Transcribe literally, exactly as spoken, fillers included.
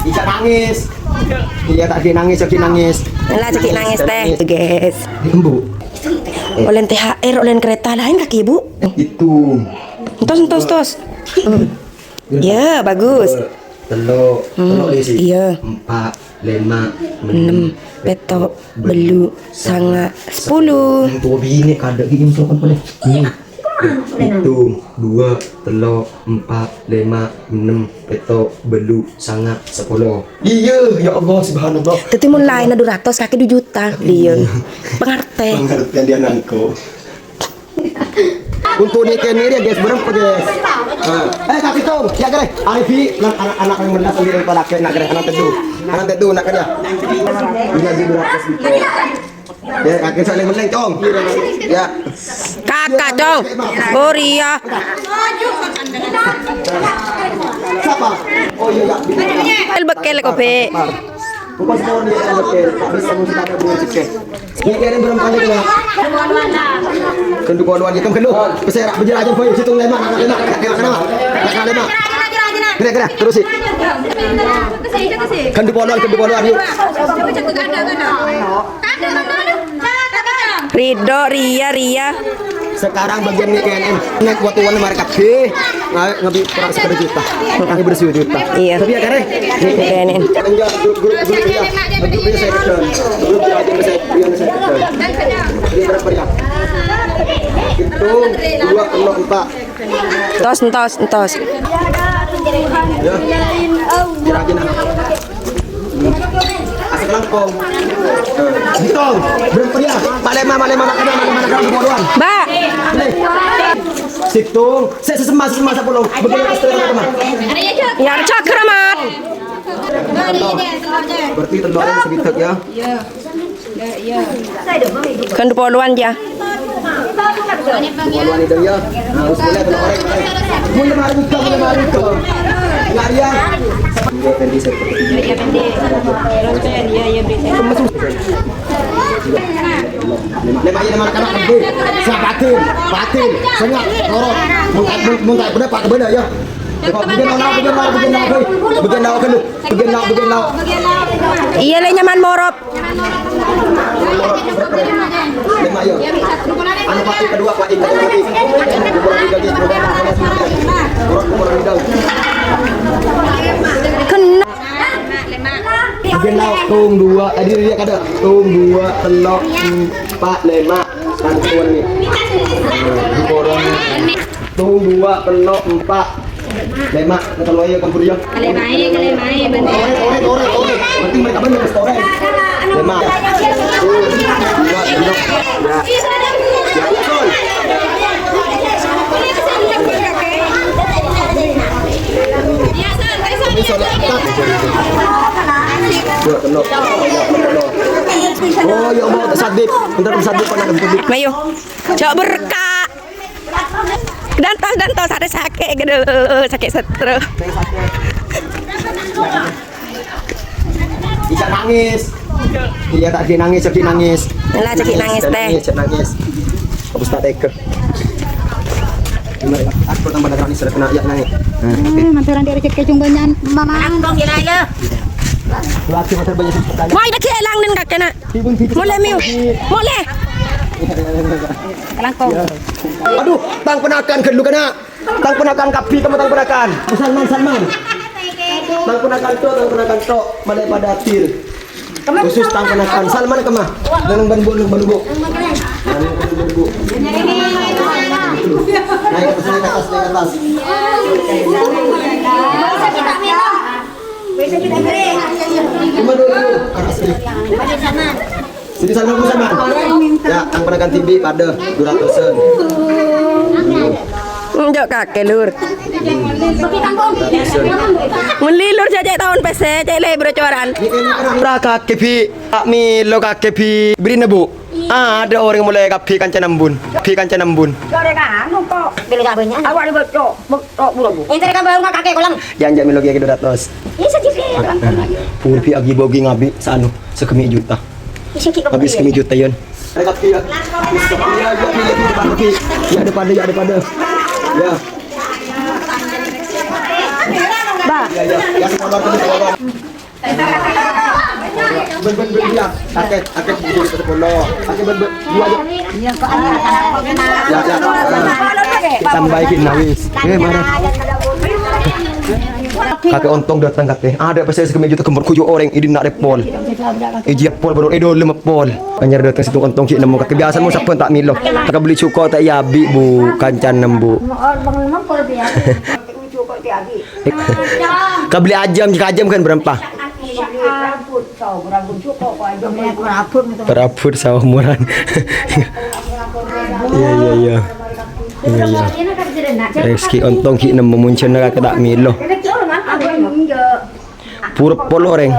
Bisa nangis. Iya, tak lagi nangis, lagi nangis. Lah, lagi nangis, teh. Nangis. Guys. Embu. Oleh T H R, oleh kereta lain kaki, Bu. Itu. Entos, entos, entos. Hmm. Ya, bagus. Dua, telu, hmm, telu isi. Iya. Empat, lima, enam, enam, pètto', bâllu', sanga', sapolo. Yang tua bini kada gini misalkan boleh. Hmm. Itu, dua, telu, empat, lima, enam, pètto', bâllu', sanga', sapolo. Iya, ya Allah, subhanallah. Dadi mon laènna dua ratus, kakè dua juta. Iya. Pengertian. Pengertian dia nangko. Untuk nikahan ini, guys, berapa, guys? Ah. Eh, Kak Pitung, ya, kere. Ari, Bi, anak-anak yang mendas sendiri, kalau laki, nak, kere, anak teduh. Anak teduh, nak, kere. Iya, di dua ratus gitu. Ya, kakek saling meneng, Cong. Ya. Kakak, Cong. Korea. Siapa? Oh, iya, iya. Bekel, bekel, kopi. Bukan semua dia yang bekel, tapi semua sudah ada buah cekek. Ini keren berapa kali kena? Kendu poluan, ya, kan kendu. Peserak, bejel aja, boy. Situng lima, nak lima, nak lima, nak lima. Kena, kena. Terus sih. Kendu poluan, kendu poluan, yuk. Ridho, Ria, Ria. Sekarang bagian ini K N M. Naik waktu warna mereka B. Nge-, ngebi kurang sepuluh juta. Ngebi bersih juta. Iya. Tapi ya, kare. Ini K N M. Enggak, grup, grup, grup, ya. Grup, ya, saya kejar. Grup, ya, aja, saya, ya, saya kejar. Ini berapa, ya? Itu dua, enam, empat. Entos, entos, entos. Ya. Kira aja, nah. Asik langkong. Hitung. Berapa ya? Malema, malema, makanan, malema, makanan, dua-duaan. Mbak. Nih. Situng. Se-, sesema, sesema, sepuluh. Begitu, terus, terus, terus. Ya, cakar, Mat. Berarti telurnya segitu, ya. Kan dua puluhan, ya. Poluan itu ya. Nah, wis mulai, mulai, mulai. Mulai mari buka, mulai mari buka. Enggak ya. Iya, pendek, saya. Iya, pendek. Ronsen, iya, iya, pendek. Lima, lima, lima, lima, lima, lima, lima. Siap, patin, patin. Sengak, lorot. Muntah, muntah, bener, Pak, bener, ya. Bagian naon, bagian naon, bagian naon, boy? Bagian naon, kan, lu? Bagian naon, bagian naon? Iya, le, nyaman morop. Lima, ya. Anu, Pak, kedua, Pak, kedua, Pak. Kena. Bagian naon, tung dua, tadi dia kada. Tung dua, telok, empat, lima. Kan, tuan, nih. Tung dua, telok, empat. Lema, ketelu aja, campur ya. Kalemae, kalemae, bener. Orek, orek, orek, orek. Penting mereka banyak, mesti orek. Lema. Dua, dua. Ya. Ya, betul. Dua, telok. Oh, ya Allah, tersadip. Bentar, tersadip, panas, tersadip. Ayo. Cok berkah. Dantos, dantos, ada sakit, gitu. Sakit setruk. Bisa nangis. Iya, tak lagi nangis, lagi nangis. Lah, lagi nangis, teh. Nangis, nangis. Habis tak tega. Aku tambah nangis, sudah kena, ya, nangis. Eh, mantaran dia rezeki kecung banyak, Mama. Lagi motor banyak. Wah, lagi elang dan kakek, nak. Mulai, Miu. Mulai. Langkong. Aduh, tang ponakan ghâllu kana. Tang ponakan kabbhi, kamu tang ponakan. Salman, Salman. Tang ponakan to, tang ponakan to. Malè padâ adil. Khusus tang ponakan. Salman kemma. Dalam ban bu, ban bu. Naik atas, naik atas, naik atas. Cuma dulu, dulu. Sini sama, Bu, sama. Ya, tang ponakan tibi padâ dua ratusan. Enjâ' kakè, Lur. Dua ratusan. Mèlè, Lur, cè' taon pèssè, cè' lè brocoran. Ora kakè, Bi. Ta' mèlo kakè, Bi. Bherri'na, Bu. Adâ' orèng molaè kabbhi kancana embun. Kabbhi kancana embun. Kok rèng anu kok. Beli tak banyak. Awak dibocok, bocok buru, Bu. Entar kan baru kakè kolam. Jhân, jhân mèlo kèya dua ratus. Ini sedikit. Pur bi agi bogi ngabi sanu, sakemmè' juta. Ini sedikit. Ngabi sakemmè' juta, Yon. Rèng kabbhi, ya. Ya, ya, ya, ya, ya, ya, ya, ada pada, ya, ada pada. Ya. Bah. Ya, semua luar biasa. Ben, ben, ben, ya. Akeh, akeh, sepuluh. Akeh, ben, ben, dua aja. Ya, ya. Tambah iki, nah, wis. Eh, mara. Kakè ontong dâteng, kakè. Adâ' pèssè sakemeju ta' gembor ghuyu' orèng, è dinna' rè pol. È jiyâ pol, bâdâ è dâlem pol. Anyar dâteng sèttong ontong ghi' nemmo, kakè. Biyasa mon sabbhân ta' mèlo. Kakè bellè jhuko' ta' èabi', Bu, kancana, Bu. Kabellè ajâm, jika ajâm kan berapa? Perabot saomoran. Iya, iya, iya. Iya, iya. Rezeki ontong ghi' nemmo, mon jhâ' kakè ta' mèlo. Pura pol orèng.